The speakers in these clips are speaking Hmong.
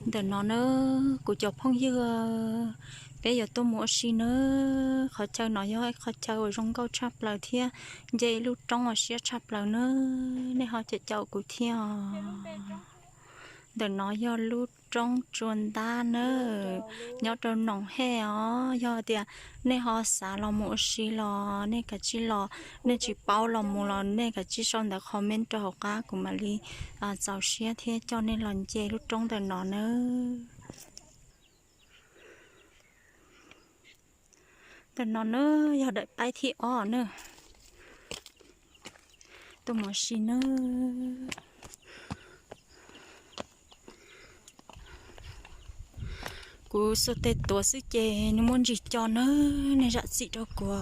Ntawm no na, kuv cov phooj ywg, peb yuav tuaj mus ua si na. Qhov chaw no yog ib qhov chaw uas zoo nkauj tshaj plaws thiab nce ib lub roob uas siab tshaj plaws na. Nej ho caum caum kuv thiab os. Ntawm no yog lub roob Tsua Ntab na, nyob rau Noom Hej os. Yog tias nej ho xav los mus ua si los nej kav tsij los, nej tsis paub los mus los nej kav tsij sau ntawv comment rau hauv qab kuv mam li txaus siab thiab coj nej los nce lub roob ntawm no na. Ntawm no na yog daim paib thib ob na. Tuaj mus ua si na. Kuv xuas tes tuav xwb ces nws muaj ntsis co na, nej zam txim rau kuv.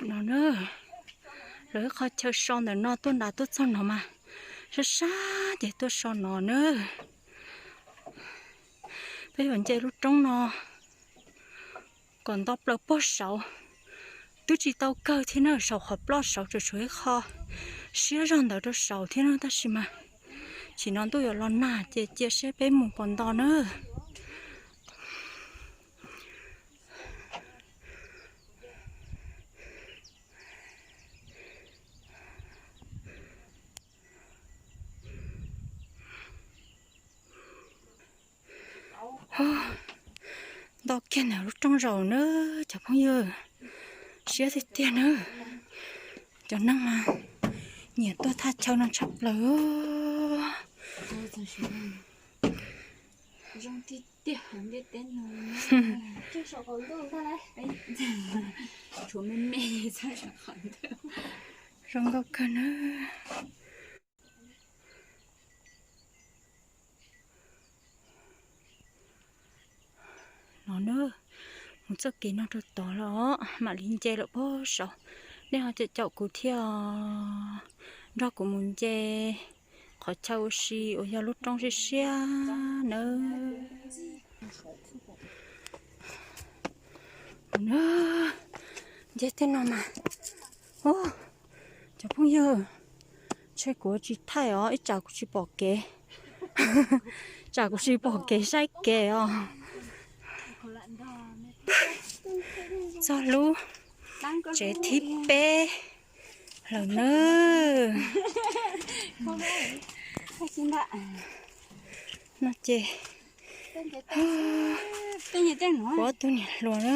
No na, lawv qhov chaw so ntawm no tuaj nrad tuaj txog no mas sab sab ces tuaj so no na. Peb yuav nce lub roob no kom nto plaws puag saud, twb tsis tau kawg thiab na, saum qhov ploj saud tseem tshuav ib qho siab zog ntawd rau saud thiab na, tab sis mas chim no ntuj yuav los nag ces cia seb peb mus puas nto na. Nto kiag ntawm lub roob zaum na cov phooj ywg, siab tiag tiag na. Cov neeg mas nyiam tuaj thaj chaw no tshaj plaws. Zoo nkauj kawg na. No na, mus txoj kev no rau tod los mam li nce lawm puag saud. Nej ho caum caum kuv thiab os, nrog kuv mus nce qhov chaw ua si uas yog lub roob siab siab nawb. Nce tej no mas, cov phooj ywg, ntshe kuv tsis thaij os, ib tsam kuv tsis pom kev, tsam kuv tsis pom kev saib kev os. Txog lub tsev thib peb lawm nawb. No ces kuv ob tug niam hluas na,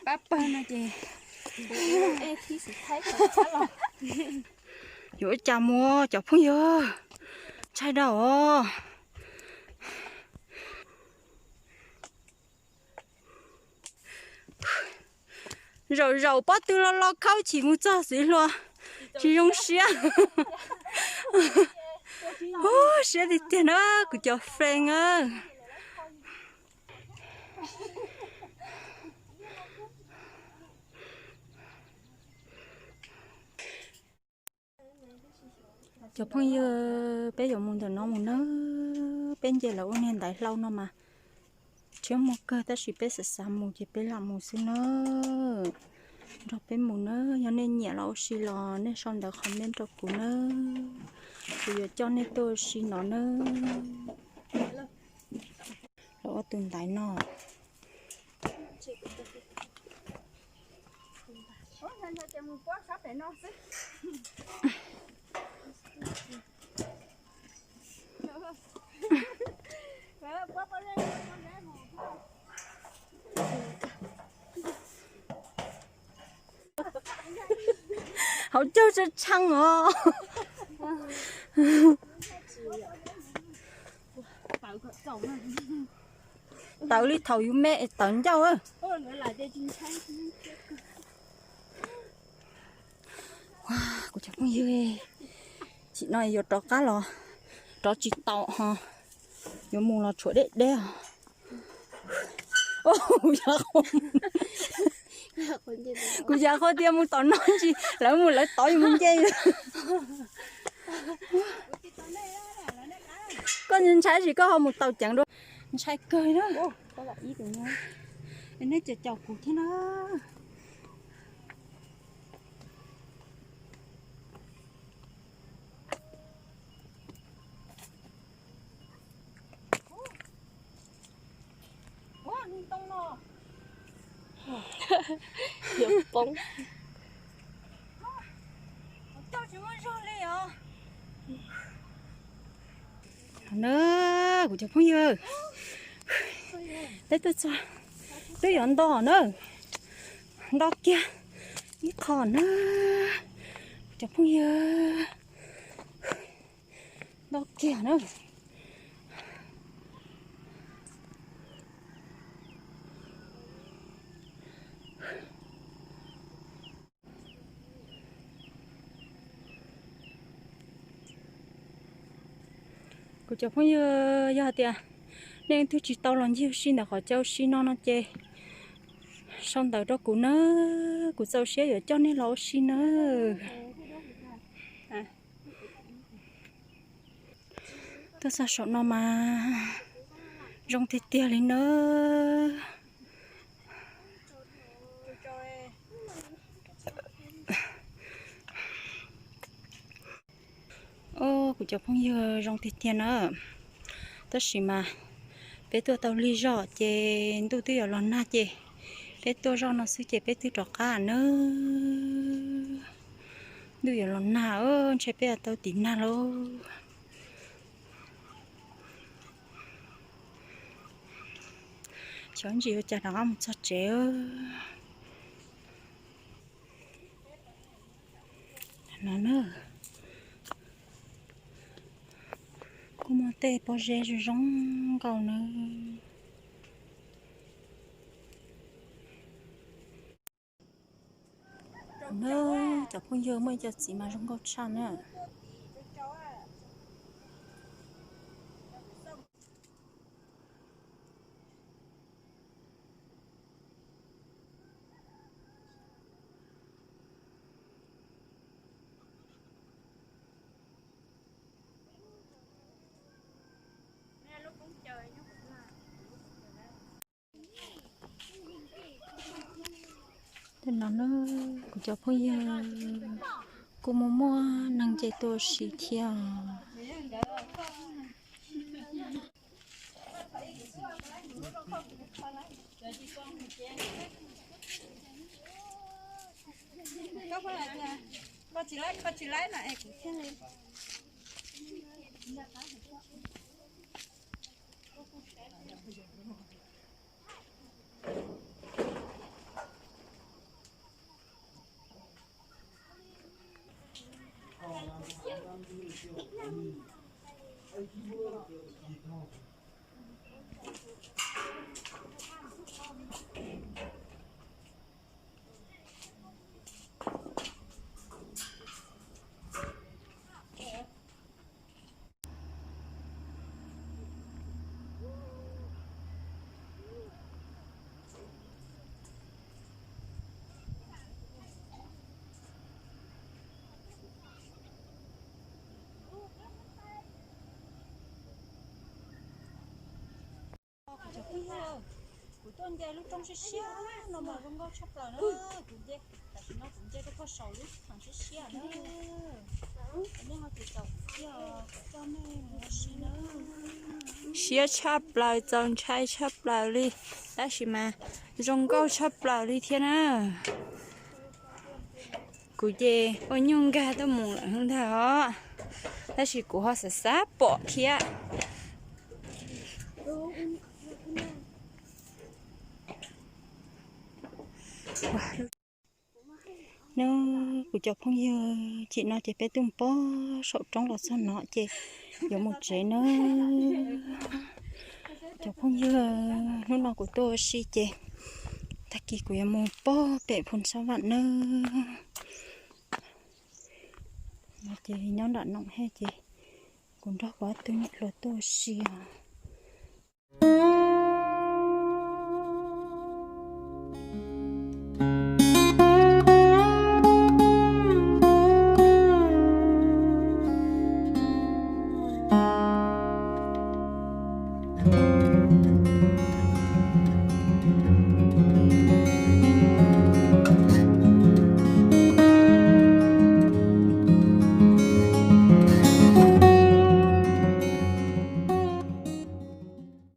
pab pawg no ces yuav ua cas mus cov phooj ywg, ntshai dab os. Zaum zaum pob tw lo lo khaub chim mus txog xwb hluas, tsis zoo siab. Siab tiag tiag na kuv cov friend a. Cov phooj ywg, peb yuav mus ntawm no mus nawb. Peb nce lawv ua niag ntaiv hlau no mas thiab muaj kawg, tab sis peb xav xav mus ces peb lam mus xwb nawb. Nrog peb mus nawb, yog nej nyiam los ua si los nej sau ntawv comment rau kuv nawb, kuv yuav coj nej tuaj ua si no nawb. Lawv ua tus ntaiv no. Hauv caug tshee tshee os. Tawv li thaum yus me es tawv ncauj. Ua, lawv lam tias tsis ntshai. Kuv cov phooj ywg, tam sim no yuav rov qab los, rov tsis tau ho, yuav mus los tshuav deb deb os. Kuv xav qhua tias mus tom no ntsis, lawv mus lawv tod yuav mus nce. Koj ntshai tab sis koj ho mus tau ceev dua, ntshai kawg na. Nej caum caum kuv thiab na. Yuav poob. Na, kuv cov phooj ywg, peb tuaj txog, twb yuav nto na, nto kiag ib qho na, kuv cov phooj ywg, nto kiag na. Kuv cov phooj ywg, yog hais tias nej twb tsis tau los ncig ua si ntawm qhov chaw ua si no no ces sau ntawv rau kuv nawb, kuv txaus siab yuav coj nej los ua si nawb. Tuaj txog saum no mas zoo tiag tiag li nawb. Os, kuv cov phooj ywg, zoo tiag tiag na. Tab sis mas peb tuaj tau lig zog ces ntuj twb yuav los nag ces peb tuaj zoj no xwb ces peb twb rov qab nawb. Ntuj yuav los nag, ntshe peb yuav tau tiv nag lauj. Xyov ntsis ua cas rov qab mus txog tsev. No na, kuj muaj tej pob zeb zoo zoo nkauj nawb. Na, cov phooj ywg, muaj ib co txiv mas zoo nkauj tshaj na. Tej no na, kuv cov phooj ywg, kuj muaj muaj neeg nce tuaj ua si thiab. Kuv tuaj nce lub roob siab siab no mas zoo nkauj tshaj plaws na. Kuv nce, tam sim no kuv nce rau phaj saum lub theem siab siab na. Nej ho tiv tauj thiab coj nej mus ua si na. Siab tshaj plaws, txaus ntshai tshaj plaws li, tab sis mas zoo nkauj tshaj plaws li thiab na. Kuv ces ua nyuj nkag tuaj mus lawm ntag os, tab sis kuv ho xav xav pom thiab. Nawb, kuv cov phooj ywg, tam sim no ces peb twb mus pog saum roob los txog no ces yuav mus tsev nawb. Cov phooj ywg, hnub no kuv tuaj ua si ces tag kis kuv yuav mus pog pem Phu Xab Vam nawb. Ces nyob nram no thiab ces kuv nrog kuv ob tug niam hluas tuaj ua si os.